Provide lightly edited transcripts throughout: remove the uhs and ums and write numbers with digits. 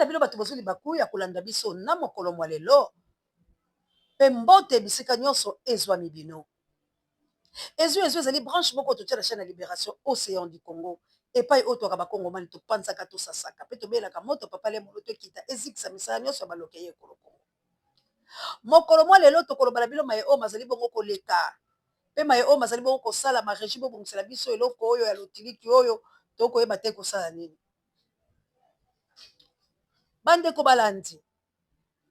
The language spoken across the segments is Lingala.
bino bato bozwi libaku ya kolanda biso na mokolo mwa lelo, mpe mbote bisika nyonso ezwami bino. Ezwi ezwi ezali branche moko totia na chaîne ya Liberation Ocean du Congo, epai oyo twaka bakongomani topanzaka, tosasaka mpe tobelaka moto papa le moloto ekita ezikisa misala nyonso ya baloke ye ekolo Congo. Mokolo mwa lelo tokoloba na bino maye oyo mazali bongo koleka mpe maye oyo mazali bongo kosalama. Regie, bobongisela biso eloko oyo ya lotiliki oyo tokoyeba te kosala nini. Bandeko balandi,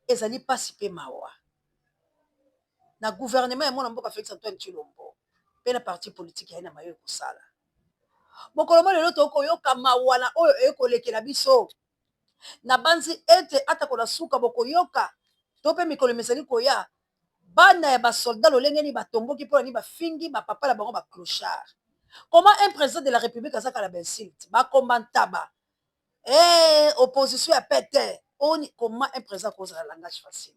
ezali mpasi mpe mawa na gouvernement ya mwana mboka Félix Antoine Tshilombo mpe na parti politique ya ye na maye ekosala. Mokolo mwa lelo tokoyoka mawa na oyo ekolekela biso. Nabanzi ete atako na suka bokoyoka to mpe mikolo mizali koya, bana ya basoldat lolenge nini batomboki mpona nini bafingi bapapa na bango ba clochard. Comment un président de la République aza kala ba insulte bakomba ntaba opposition ya pete oni? Comment un président akozala langage facile?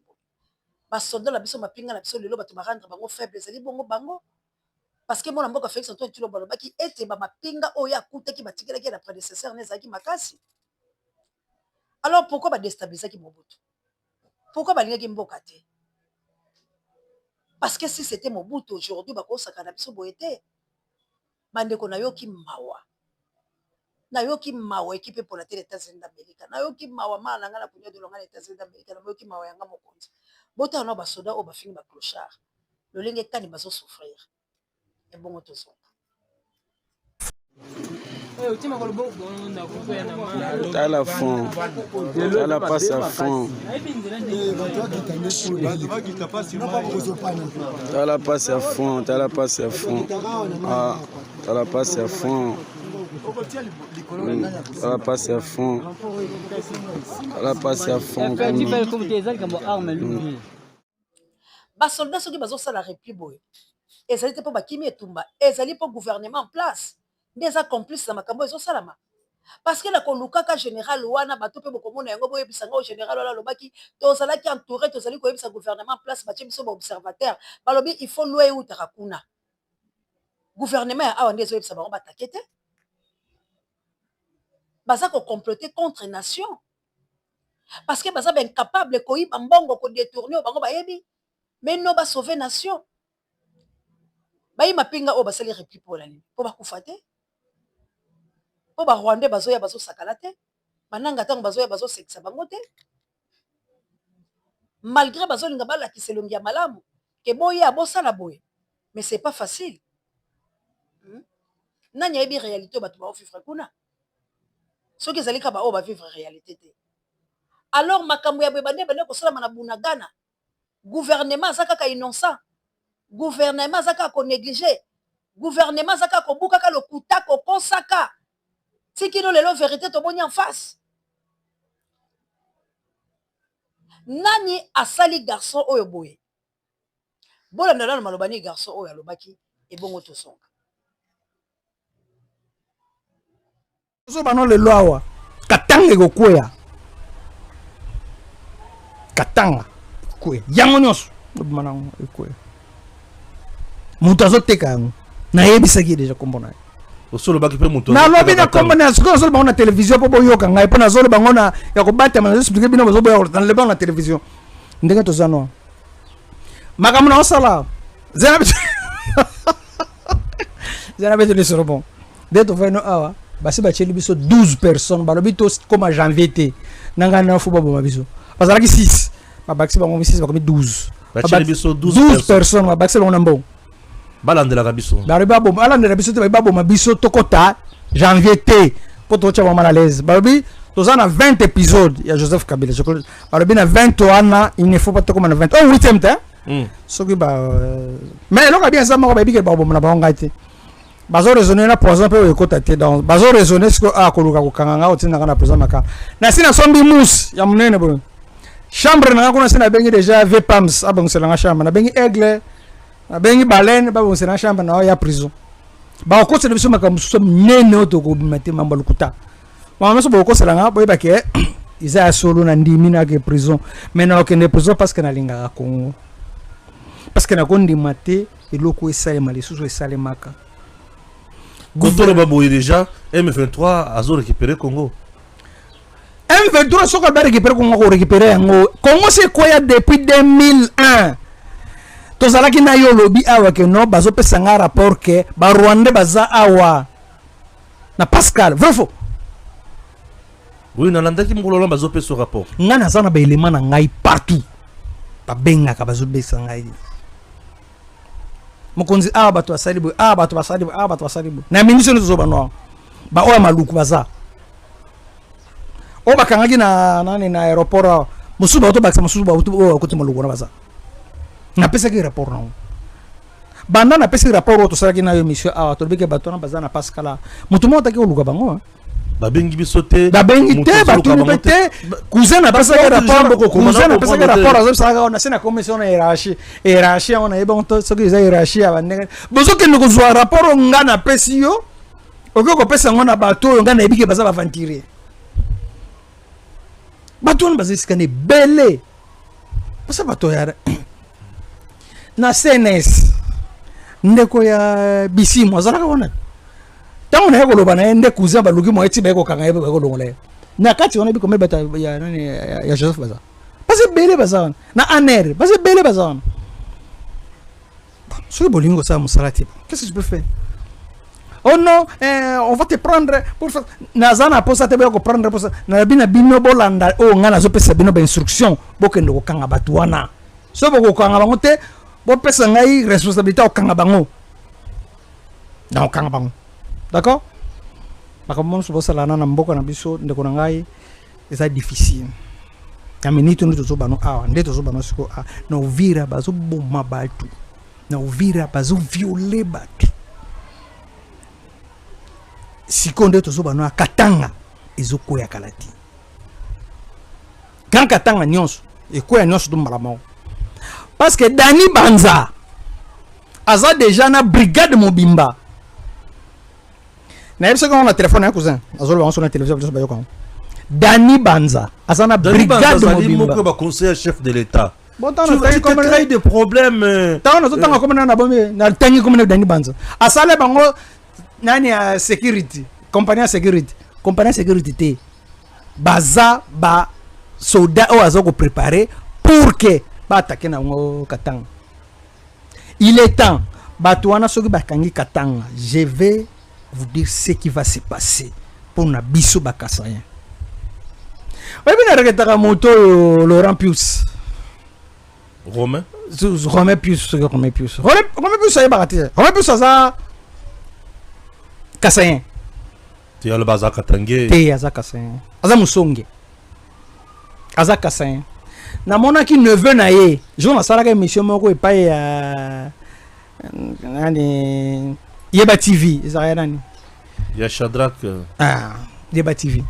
Basoldat na biso, mapinga na biso, lelo bato barendre bango faible ezali bongo bango, parce que mwana mboka Félix Antoine Tshilombo alobaki ete bamapinga oyo akutaki batikelaki na prédécesseur ne ezalaki makasi. Alors pourquoi badestabilisaki Mobutu? Pourquoi balingaki mboka te? Parce que si c'était Mobutu aujourd'hui, bakosaka na biso boye te. Bandeko, nayoki mawa, nayoki mawa. Ekipe epola te na États-Unis d'Amérique, nayoki mawa. Mala na ngai na kunya dolonga na États-Unis d'Amérique, nayoki mawa yanga mokonzi. Botala na basoda oyo bafingi baclochard lolenge kani bazosouffrir. Ebongo tozonga. Tala fond, tala passe à fond, tala passe à fond, tala passe à fond. Ah, tala passe à fond. Tala passe à fond, tala passe à fond. Basoldat soki bazosala repli boye, ezali te mpo bakimi etumba, ezali mpo gouvernement en place nde eza complice na makambo ezosalama. Parce que na kolukaka général wana, bato mpe bokomona yango, boyebisa ngo général wana alobaki tozalaki entouré, tozali koyebisa gouvernement en place batie biso baobservateur. Balobi il faut loi eutaka kuna. Gouvernement ya awa nde ezoyebisa bango batake te, baza kocomploter contre nation, parce que baza baincapable koyiba mbongo, kodétourner oyo bango bayebi, mais no basauve nation. Bayi mapinga oyo basali repli mpo na nini? Mpo bakufa te, mpo barwandais bazoya bazosakala te, bananga ntango bazoya bazosekisa bango te, malgré bazolinga balakisa elongi ya malamu ke boya bosala boye, mais c'est pas facile. Nani ayebi réalité oyo bato baovivre kuna? Soki ezali kaka baoyo bavivre réalité te, alors makambo ya boye bande bande kosalama na Bunagana, gouvernement aza kaka innocent, gouvernement aza kaka konéglige, gouvernement aza kaka kobukaka lokuta, kokosaka tikino lelo vérité tomoni en face. Nani asali garçon oyo boye? Bolanda nano maloba nini garçon oyo alobaki. Ebongo tosonga. Ozoba no lelo awa Katanga ekokweya, Katanga ekokweya, yango nyonso obima nango ekweya. Moto azoteka yango, nayebisaki deja kombo na ye. Osolobaki mpe moto? Nalobi na kombo na, sikoyo nazoloba ngo na télévision mpo boyoka ngai, mpo nazoloba ngo na ya kobatama, nazoexpliquer bino, bozoboya. Naloba ngo na télévision ndenge toza no makambo na osala. Zela biso, zela biso lisolo. Bon, nde tovandi no awa, basi batieli biso 12 personnes. Balobi tokóma janvier te na ngai na fo baboma biso. Bazalaki 6, babakisi bango 6, bakomi 12. Batieli biso 12? 12 personnes, babakisi bango na mbongo. Balandelaka biso? Balobi baboma, alandela biso te, balobi baboma biso, tokota janvier te mpo totya bango mal à l'aise. Balobi toza na 20 épisode ya Joseph Kabila. Balobi na 20 wana, il ne faut pas tokóma na 20 oh 8e te. Soki ba mais eloko ya bien eza moko, bayebi ke bakoboma na bango ngai te. Bazo raisonner na poison mpe oyo ekota te. Donc bazo raisonner sikoyo a koluka kokanga ngai, otindaka na prison Makala. Nasi nasombi mousse ya monene boye, chambre na nga kuna si nabengi déjà vpams abongisela nga chambre, nabengi aigle, nabengi baleine, babongisela nga chambre na oyo ya prison. Bakokosela biso makambo mosusu minene oyo tokobima te, mambo ya lokuta. Makambo nyonso bokosela nga, boyeba ke eza ya solo. Na ndimi nake prison, mais nakokende prison parce que nalingaka Congo, parce que nakondima te eloko esalema lisusu esalemaka. Kotoloba boye, déjà M23 azo récupérer Congo. M23 soki barécupérer Kongo, korécupérer yango. Kongo se ekweya depuis 2001. Tozalaki na yo, olobi awa ke no, bazopesa nga rapport ke Barwandais baza awa na Pascal. Vrai, faux? Oui, nalandaki mokolo wana, bazopesa rapport. Nga naza na baélément na ngai partout, babengaka, bazobesa ngai: "Mokonzi, awa bato basali boye, awa bato basali boye, awa bato basali boye." Na minisi nyonso tozoba noir, baoyo ya Maluku baza, oyo bakangaki na nani na aéroport awa, mosusu bauto bakisa, mosusu bauto oyo bakoti Maluku wana baza. Napesaki rapport nango banda napesi rapport oyo tosalaki na yo émission awa. Tolobiki bato wana baza na Pascal awa, moto moko ataki koluka bango, hein. Babengi biso te. Babengi Moto te. azoluka Batuni bango mpe te. Cousin napesaki rapport, cousin napesaki rapport, azobisaka na se na commission na hiérarchie. Hiérarchie yango nayebi yango to soki eza hiérarchie ya bandenge. Bozokende kozwa rapport oyo nga napesi yo, okoki kopesa yango na bato oyo nga nayebi ke baza baaventurier. Bato wana baza esika na ebele, baza bato ya na CNS. Ndeko ya Bisimu azalaka wana ntango naye koloba na ye nde cousin baluki moye ti baye kokanga ye, baye kolongola ye na kati wana. Bikome bato ya nani ya Joseph baza, baza ebele, baza wana na ANR, baza ebele, baza wana. Soki bolingi kosala mosala te, qu'est-ce que je peux faire? Oh non, on va te prendre pour faire. Naza na posa te boya koprendre posa. Nalobi na bino, bolanda oyo ngai nazopesa bino bainstruction, bokende kokanga bato wana. So bokokanga bango te, bopesa ngai responsabilité ya kokanga bango, na kokanga bango. D'accord? Makambo nyonso bosalana na mboka na biso, ndeko na ngai, eza difficile. Na minute nde tozobano awa, nde tozobano sikoyo awa na Uvira, bazoboma bato na Uvira, bazovioler bato. Sikoyo nde tozobano ya Katanga ezokwea kala te. Grand Katanga nyonso ekwea nyonso to mbala moko, parce que Dani Banza aza déjà na brigade mobimba. Nayebi soki yango na telefone ya cousin azoloba yango so na télévision, biso bayoka yango. Dani Banza aza na Dani Banza brigade azali mobimba. Moko baconseiller chef de l'État. Bon, ntango Tu natangi tu te crées des problèmes. Ntango nazotanga komona na bomi, natangi komona Dani Banza asale bango nani ya sécurité, compagnie ya sécurité, compagnie ya sécurité te. Baza basoda oyo aza kopréparer pour que baattaquer na yango Katanga. Il est temps. Bato wana soki bakangi Katanga, je vais vous dire ce qui va se passer mpona biso Bakasaïens. Oyebi, naregrettaka moto oyo Laurent Pius. Romain. Romain Pius, soki Romain Pius, Romain Pius ayebaka te. Romain Pius aza Kasaïen. Te, aloba aza Katangais. Te, aza Kasaïen, aza mosonge, aza Kasaïen. Namonaki neveu na ye jour nasalaka émission moko epai ya nani, Yeba TV, ezalaka ya nani? Ya Shadrack. Ah, Yeba TV.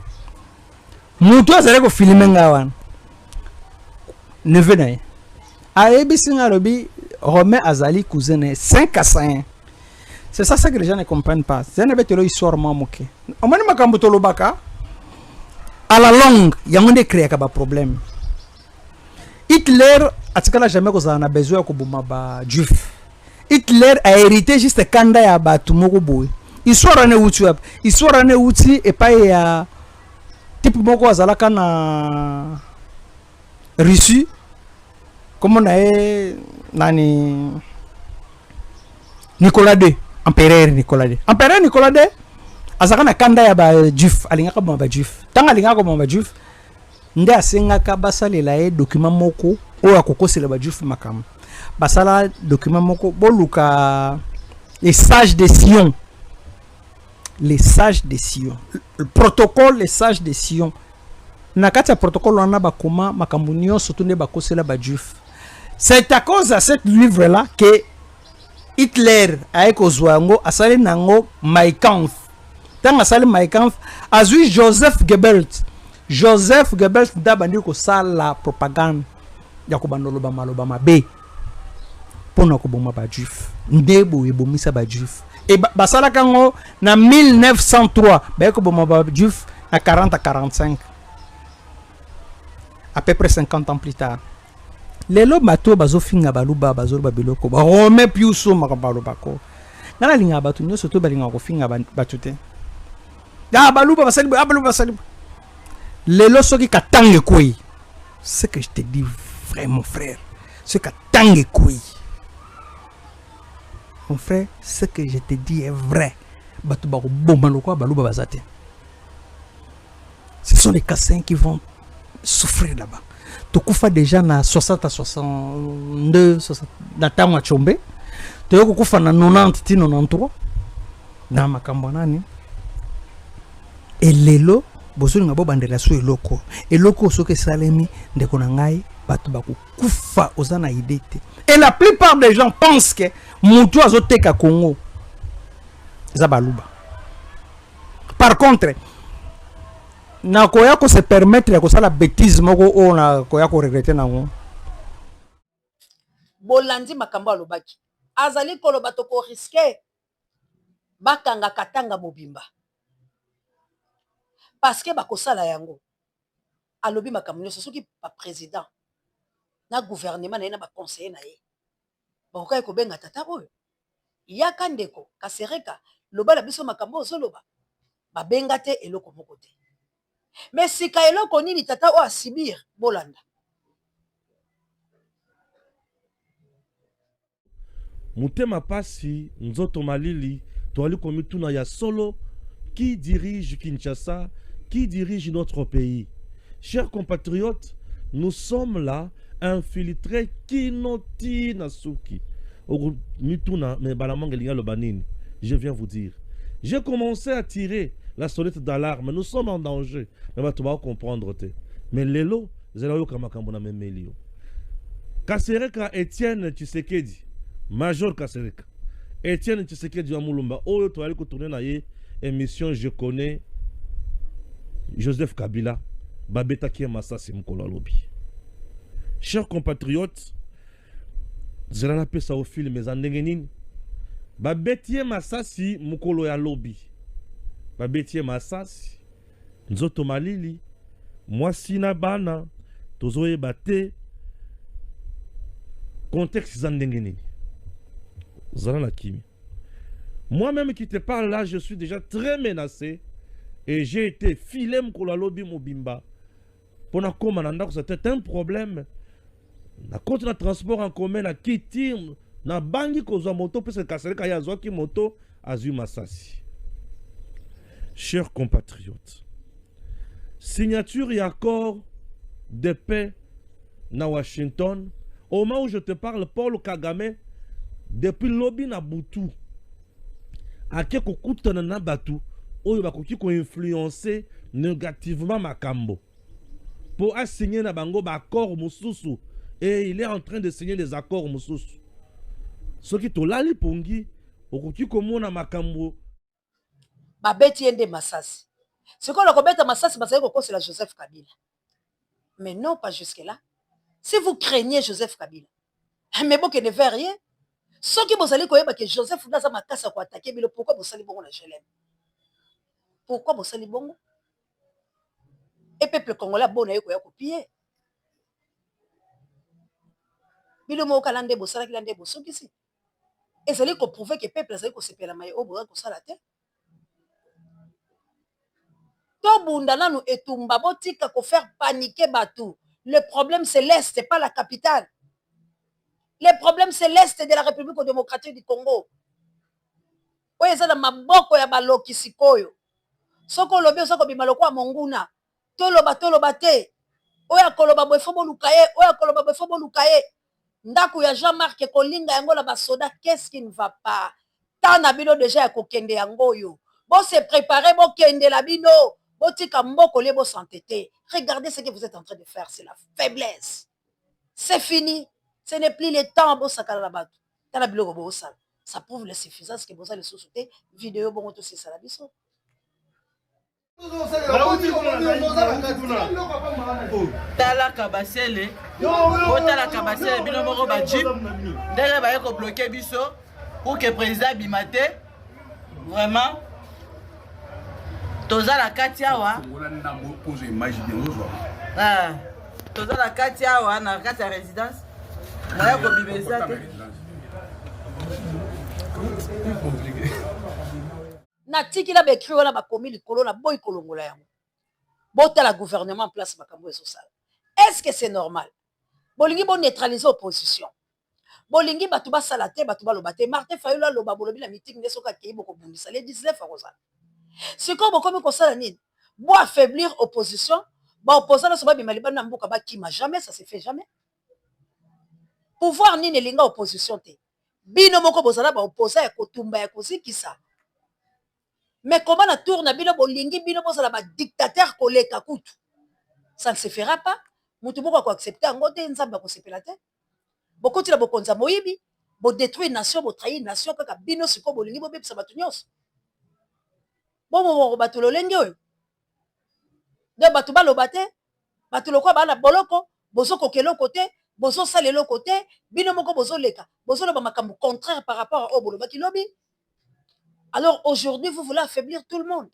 Moto azali kofilmer nga wana, neveu na ye ayebisi nga, alobi Romain azali cousin na ye, 5 Kasaïen. C'est ça ce que les gens ne comprennent pas. C'est na betelo histoire mwa moke. Omoni makambo tolobaka à la longue, yango nde créaka baproblème. Hitler atikala jamais kozala na besoin ya koboma bajuif. Hitler a hérité juste kanda ya bato moko boye. Histoire wana ewuti wapi? Histoire wana ewuti epai ya type moko azalaka na Russie, kombo na ye nani? Nicolas II, empereur Nicolas II. Empereur Nicolas II azalaka na kanda ya bajuif, alingaka boma bajuif. Ntango alingaka koboma bajuif, nde asengaka basalela ye document moko oyo akokosela bajuif makambo. Basala document moko, boluka Les Sages de Sion, Les Sages de Sion, le protocole Les Sages de Sion. Na kati ya protocole wana bakoma makambo nyonso to nde bakosela bajuif. C'est à cause ya cette livre là que Hitler aye kozwa yango, asali nango Mein Kampf. Ntango asali Mein Kampf, azwi Joseph Goebbels. Joseph Goebbels nde abandi kosala propagande ya kobanda oloba maloba mabe mpona koboma bajuif. Nde boye ebomisa bajuif. E basalaka yango na 1903, baye koboma bajuif na 40 à 45, à peu près 50 ans plus tard. Lelo bato oyo bazofinga Baluba, bazoloba biloko Barome Piuso, makambo balobako. Ngai nalingaka bato nyonso to balingaka kofinga bato te. Ah, Baluba basali boye, ah, Baluba basali boye. Lelo soki Katanga ekweyi, ce que je te dis vrai mon frère, soki Katanga ekweyi, mon frère, ce que je te dis est vrai. Bato bakoboma lokola baluba baza te. Ce sont les Kasaïens qui vont souffrir là-bas. Tokufa déjà na 60 à 62, 60, na ntango ya Tshombe. Toyei kokufa na 90 ti 93 na makambo ya nani. Elelo bozolinga bobandela so eloko eloko soki esalemi, ndeko na ngai, bato bakokufa, oza na idée te. Et la plupart des gens pensent que motu azoteka Congo eza baluba. Par contre, nakoya kose permettre ya kosala bêtise moko oyo nakoya koregretter nango. Bolandi makambo alobaki, azali koloba tokorisquer bakanga Katanga mobimba parce que bakosala yango. Alobi makambo nyonso. Soki baprésident na gouvernement na ye na baconseiller na ye bakokaki kobenga tata oyo, yaka ndeko Kasereka, loba na biso makambo ozoloba, babenga te, eloko moko te. Mais sika eloko nini tata oyo asubir? Bolanda. Motema pasi, nzoto malili, toali komituna ya solo: qui dirige Kinshasa? Qui dirige notre pays? Chers compatriotes, nous sommes là infiltrés kino ti na suki. Mituna, mais balamanga elingi aloba nini? Je viens vous dire, j'ai commencé à tirer la sonnette d'alarme, nous sommes en danger, mais bato comprendre te. Mais lelo zela, oyoka makambo na memeli yo. Kasereka Etienne Tshisekedi, Major Kasereka Etienne Tshisekedi wa Mulumba, oyo toyali kotourner na ye émission Je connais Joseph Kabila, babetaki ye masasi mokolo alobi. Chers compatriotes, zela napesa yo film eza ndenge nini babeti ye masasi mokolo ya lobi. Babeti ye masasi, nzoto malili, mwasi na bana tozoyeba te contexte eza ndenge nini. Zala na kimia. Moi-même qui te parle là, je suis déjà très menacé et j'ai été filé mokolo alobi mobimba mpona kóma na ndako. C'était un problème. Nakoti na transport en commun, nakiti, nabangi kozwa moto puisque Kasereka ye azwaki moto, azwi masasi. Chers compatriotes, signature ya accord de paix na Washington, au moment où je te parle, Paul Kagame, depuis lobi na butu, ake kokutana na bato oyo bakoki koinfluencer négativement makambo mpo asigner na bango baaccord mosusu, et il est en train de signer des accords mosusu. Soki tolali pongi, okoki komona makambo. Babeti ye nde masasi. Sikoyo na kobeta masasi, bazali kokosela Joseph Kabila. Mais non, pas jusque là. Si vous craignez Joseph Kabila, mais bokende vers ye. Soki bozali koyeba ke Joseph nde aza makasi ya koattaquer bino, pourquoi bosali bongo na GLM? Pourquoi bosali bongo? E peuple congolais abona ye koya kopie bino moko kala nde bosalaki la nde bosokisi. Ezali koprouver ke peuple azali kosepela maye oyo bozali kosala te. Tobunda nanu etumba, botika kofaire paniquer bato. Le problème, c'est l'Est, pas la capitale. Le problème, c'est l'Est de la République démocratique du Congo oyo eza na maboko ya baloki. Sikoyo soki olobi, oza kobima lokola monguna. Toloba, toloba te. Oyo akoloba boye, faut boluka ye. Oyo akoloba boye, faut boluka ye. Ndako ya Jean Marc ekolinga yango na basoda. Qu'est-ce qui ne va pas? Ta na bino déjà ya kokende yango oyo, bose préparer, bokendela bino, botika mboka lie bosante te. Regardez ce que vous êtes en train de faire, c'est la faiblesse. C'est fini, ce n'est plus le temps bosakana na bato. Tala biloko bosala, ça prouve la suffisance ke boza lisusu te. Video bongo tosisala biso. Tala Kabasele, botala Kabasele bino moko, bajeep ndenge baye kobloquer biso pour que président abima te. Vraiment, toza na kati awa. Ah, toza na kati awa, na kati ya résidence, moya kobima eza te. Natikila baécrit wana, bakomi likolo na boyi kolongola yango. Botala gouvernement en place makambo ezosala. Est-ce que c'est normal? Bolingi bo neutraliser opposition. Bolingi bato basala te, bato baloba te. Martin Fayulu aloba, bolobi na meeting nde soki akei bokobundisa le 19 akozala. Sikoyo bokomi kosala nini? Bo affaiblir opposition, ba opposants nyonso babima libanda na mboka bakima. Jamais, ça se fait jamais. Pouvoir nini elinga opposition te? Bino moko bozala ba opposants ya kotumba ya kozikisa. Mais comment na tour na bino bolingi bino bozala ba dictateur koleka kutu? Ça ne se fera pas. Mutu moko akoaccepte yango te, Nzambe akosepela te. Bokoti na bokonzi ya moyibi, bodétruire nation, botrahir nation, kaka bino sikoyo bolingi bobebisa bato nyonso. Bomomoko bato lolenge oyo. Nde bato baloba te, bato lokola baa na boloko, bozokoka eloko te, bozosala eloko te, bino moko bozoleka, bozoloba makambo contraire par rapport à oyo bolobaki lobi. Alors aujourd'hui, vous voulez affaiblir tout le monde.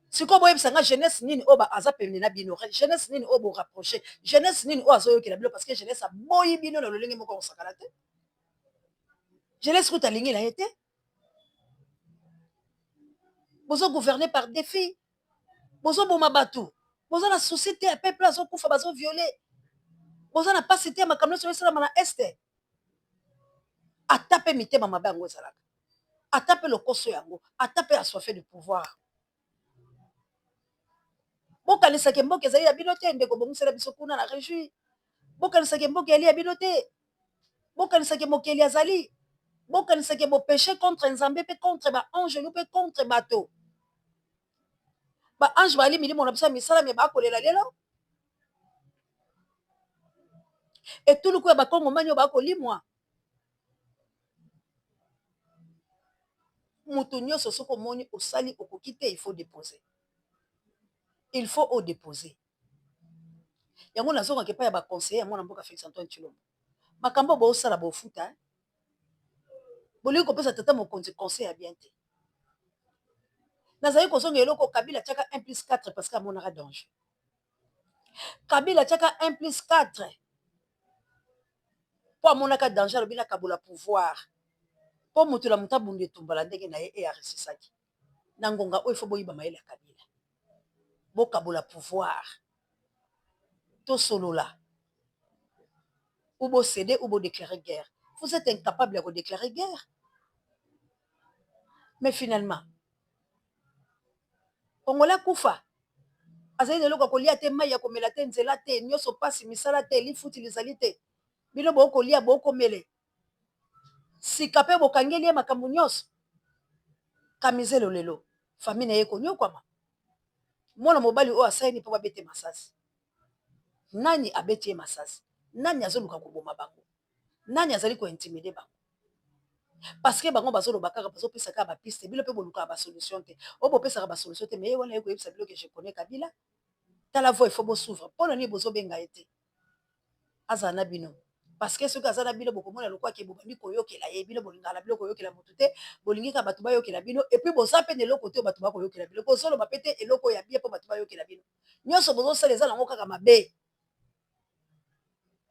Sikoyo boyebisa nga jeunesse nini oyo aza pene na bino, jeunesse nini oyo borapproche, jeunesse nini oyo azoyokela bino, parce que jeunesse aboyi bino na lolenge moko akosakana te. Jeunesse kuta alingi na ye te. Bozo gouverner par défi, bozoboma bato, boza na souci te ya peuple azokufa, bazoviole, boza na mpasi te ya makambo nyonso esalama na Est. Ata mpe mitema mabe yango ezalaka, ata mpe lokoso yango, ata mpe assoiffé de pouvoir. Bokanisaki mboka ezali ya bino te, ndeko, bongisela biso kuna na réjouir. Bokanisaki mboka ezali ya bino te, bokanisaki mokeli azali, bokanisaki bopécher contre Nzambe mpe contre baangelu mpe contre bato. Baange bazali milimo na biso ya misala, me bakolela lelo. Etuluku ya bakongomani oyo bakolimwa, moto nyonso soki omoni osali okoki te, il faut déposer, il faut odéposer yango. Nazongaka epai ya baconseiller ya mwana mboka Félix Antoine Tshilombo. Makambo boosala, bofuta. Bolingi kopesa tata mokonzi conseil ya bien te. Nazali kozonga eloko Kabila atiaka 1 plus 4 parce que amonaka danger. Kabila atiaka 1 plus 4 mpo amonaka danger. Alobi nakabola pouvoir mpo moto na moto abunda etumbala ndenge na ye. E aresisaki na ngonga oyo. Ifo boyiba mayele ya Kabila, bokabola pouvoir, tosolola, ou bocéder ou bodéclarer guerre. Vous êtes incapable ya kodéclarer guerre, mais finalement Congolais akufa, azali na eloko ya kolia te, mai ya komela te, nzela te, nyonso mpasi, misala te, lifuti lizali te. Bino bokolia, bokomele sika mpe bokangeli ye makambo nyonso. Kamizelo lelo famille na ye konyokwama. Mwana mobali oyo asalini mpo babete masasi, nani abeti ye masasi? Nani azoluka koboma bango? Nani azali kointimider bango? Parce que bango bazoloba kaka, bazopesa kaka bapiste. Bino mpe bolukaka basolution te, oyo bopesaka basolution te. Mais ye wana ye koyebisa bino ke je connais Kabila, tala voie il faut bosuivre. Mpo na nini bozobenga ye te azala na bino? Parce que soki aza na bino, bokomona lokwaki bobandi koyokela ye. Bino bolingaka na bino koyokela motu te, bolingi kaka bato bayokela bino. Et puis boza mpe na eloko te oyo bato bakoyokela bino. Bozoloba mpe te eloko ya bien mpo bato bayokela bino. Nyonso bozosala eza nango kaka mabe.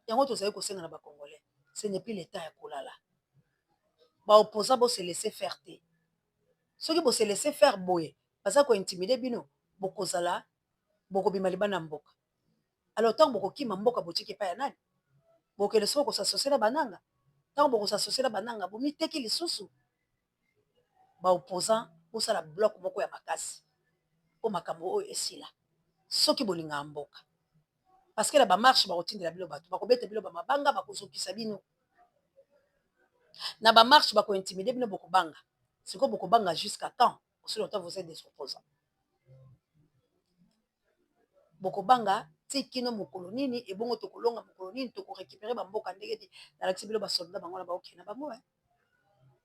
Yango tozali kosenga na bacongolais, ce n'est plus le temps ya kolala. Baopposant, bose laisser faire te. Soki bose laisser faire boye, baza kointimider bino, bokozala bokobima libanda mboka. Alors ntango bokokima mboka, botiki epai ya nani? Bokende soki kos'associer na bananga. Ntango bokos'associer na bananga, bomiteki lisusu. Baopposant, bosala bloc moko ya makasi mpo makambo oyo esila. Soki bolingaka mboka, parce que na bamarche bakotindela bino bato, bakobeta bino bamabanga, bakozokisa bino na bamarche, bakointimider bino, bokobanga. Sikoyo bokobanga jusqu'à quand? Aussi longtemps vous êtes des opposants, bokobanga ti kino mokolo nini? Ebongo tokolonga mokolo nini? Tokorécupérer bamboka ndenge ti nalakisi bino basoldat bango na baokende bango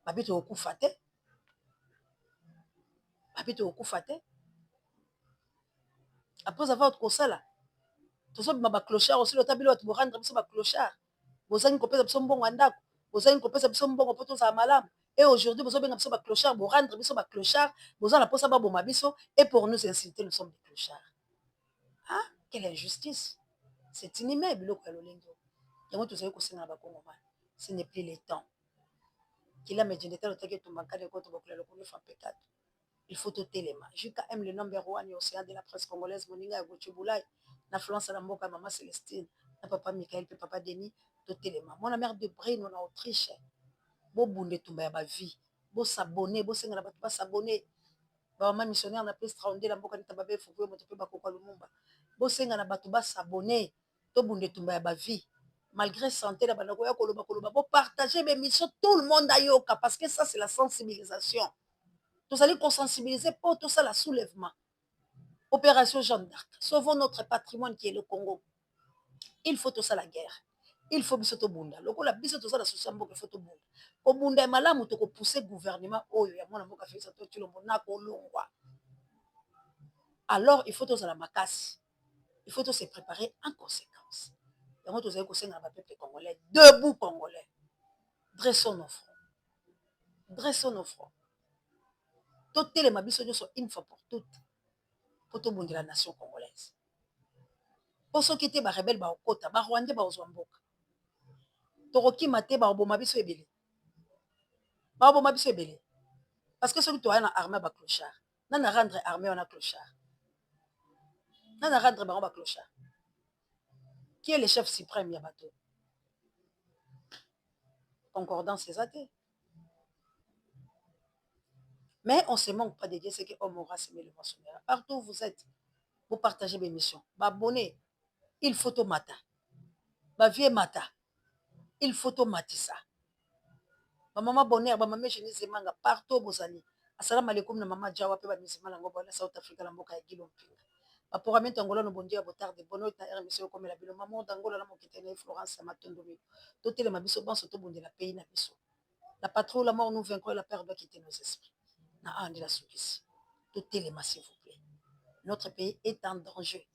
babi tokokufa te, babi tokokufa te. Après avoir kosala, tozobima baclochard. Osili ota bino bato borendre biso baclochard. Bozangi kopesa biso mbongo ya ndako, bozangi kopesa biso mbongo mpo tozala malamu, et aujourd'hui bozobenga biso baclochard. Borendre biso baclochard, boza na mposa baboma biso, et pour nous insulter, nous sommes des clochards. Ah, quelle injustice, c'est inhumain. Biloko ya lolenge oyo, yango tozali kosenga na bakongomani, ce n'est plus le temps. Kila mejende talo taki etumba nkani ekoto bokula lokolo fa mpekato. Il faut totelema. JKM le number one ya océan de la presse congolaise, moninga ya Gauthier Boulay na Florence na mboka ya mama Celestine na papa Michael mpe papa Denis, totelema. Mwana mère de Brino na Autriche, bobunda etumba ya bavie, bosabone, bosenga na bato basabone. Bamama missionnaire na Pestra Ondela, mboka nita babe fukuyo moto mpe bakokwa Lumumba, bosenga na bato basabone. Tobunda etumba ya bavie malgré santé na banda koya koloba koloba. Bopartage bémission, tout le monde ayoka, parce que ça, c'est la sensibilisation. Tozali kosensibiliser mpo tosala soulèvement, opération Jeanne d'Arc, sauvons notre patrimoine qui est le Congo. Il faut tosala guerre, il faut biso tobunda. Lokola biso toza na souci ya mboka, il faut tobunda. Kobunda ya malamu, tokopousse gouvernement oyo ya mwana mboka Félix Antoine Tshilombo na kolongwa. Alors il faut tozala makasi, il faut se préparer en conséquence. Yango tozali kosenga na bapeuple congolais: debout congolais, dressons nos fronts, dressons nos fronts, totelema biso nyonso une fois pour toutes mpo tobundela nation congolaise. Mpo soki te, barebele bakokota, barwandais bakozwa mboka, tokokima te, bakoboma biso ebele, bakoboma biso ebele. Parce que soki toya na armée ya baclochard, nana rendre armée wana clochard, nana rendre bango baclochard? Qui est le chef suprême ya bato? Concordance eza te. Mais on se manque pas de Dieu. Ce que homme aura semé, le moissonnera. Partout où vous êtes, vous partagez mes missions, baabonné. Il faut tomata bavie mata, il faut tomatisa bamama bonheur, bamama Eugénie Zemanga, partout bozali. Asalamu alaikum na mama Jawa mpe bamizima nango bona South Africa na mboka ya Gilo Mpinga baporamento Angola no bondia botarde bono na RMC okomela bino mamo d'Angola na mokete na Florence ya Matondo mino. Totelema biso banso, tobundela pays na biso. La patrouille, la mort nous vaincrons et la peur doit quitter nos esprits. Na awa nde nasukisi. Totelema, s'il vous plaît, notre pays est en danger.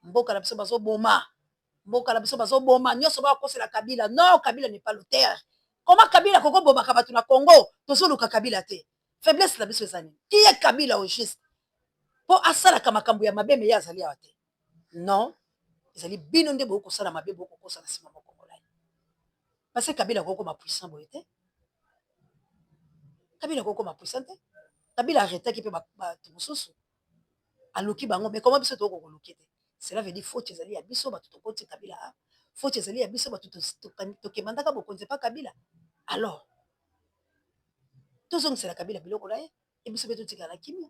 Mboka na biso bazoboma, mboka na biso bazoboma nyonso, bakosela Kabila. Non, Kabila n'est pas l'auteur. Comment Kabila kokobomaka bato na Congo? Tozoluka Kabila te. Faiblesse na biso eza nini? Qui est Kabila au juste mpo asalaka makambo ya mabe? Me ye azali awa te. Non, ezali bino nde bokosala mabe, bokokosa na nsima mokongolai, parce que Kabila akokoma puissant boye te. Kabila akokoma puissant te. Kabila arretaki mpe bato mosusu, aluki bango, mais comment biso tokokoluki te? Cela veut dire faute ezali ya biso bato tokoti Kabila a faute ezali ya biso bato tokemandaka bokonzi epa Kabila. Alors tozongisela Kabila biloko na ye e biso mpe totikala na kimia.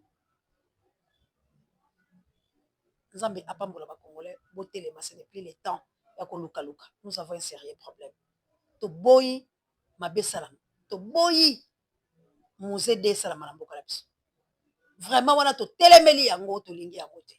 Nzambe apambola bacongolais. Botelema, ce n'est plus le temps ya kolukaluka. Nous avons un sérieux problème. Toboyi mabe esalama, toboyi musée de esalama na mboka na biso. Vraiment, wana totelemeli yango, tolingi yango te.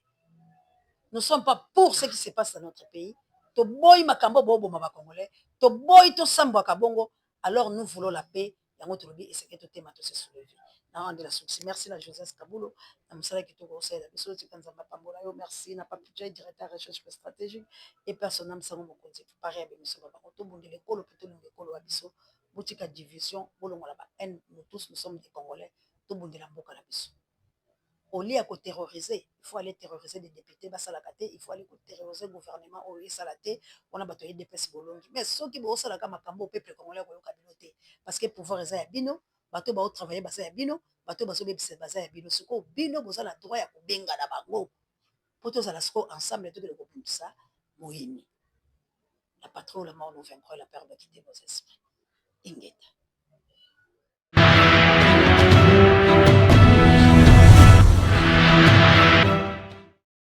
Nous sommes pas pour ce qui se passe dans notre pays. Toboyi makambo boboma bacongolais, toboyi tosambwaka bongo. Alors nous voulons la paix. Yango tolobi eseke totema, tose soulever. Na wana nde la suksi. Merci na Joseph Kabulo na mosala kitoko osalela biso. Tika Nzambe apambola yo. Merci na Papi Jai, directeur recherche stratégique et personnel sango mokonzi pare ya bemiso ba bango. Tobundela ekolo mpe tolinga ekolo ya biso. Botika division, bolongola ba haine. Nous tous, nous sommes des Congolais. Tobundela mboka na biso. Au lieu ya koterroriser, il faut aller terroriser des députés basalaka te, il faut aller koterroriser gouvernement oyo esala te. Wana bato ya UDPS bolongi, mais soki bosalaka makambo, peuple congolais koyoka bino te, parce que pouvoir eza ya bino, bato baotravaille baza ya bino, bato bazobebisa baza ya bino. Sikoyo bino boza na droit ya kobengana bango mpo tozala sikoyo ensemble, tokende kobundisa moyini. La patrouille, la mort nous vaincra, la peur doit quitter vos esprits. Ingeta.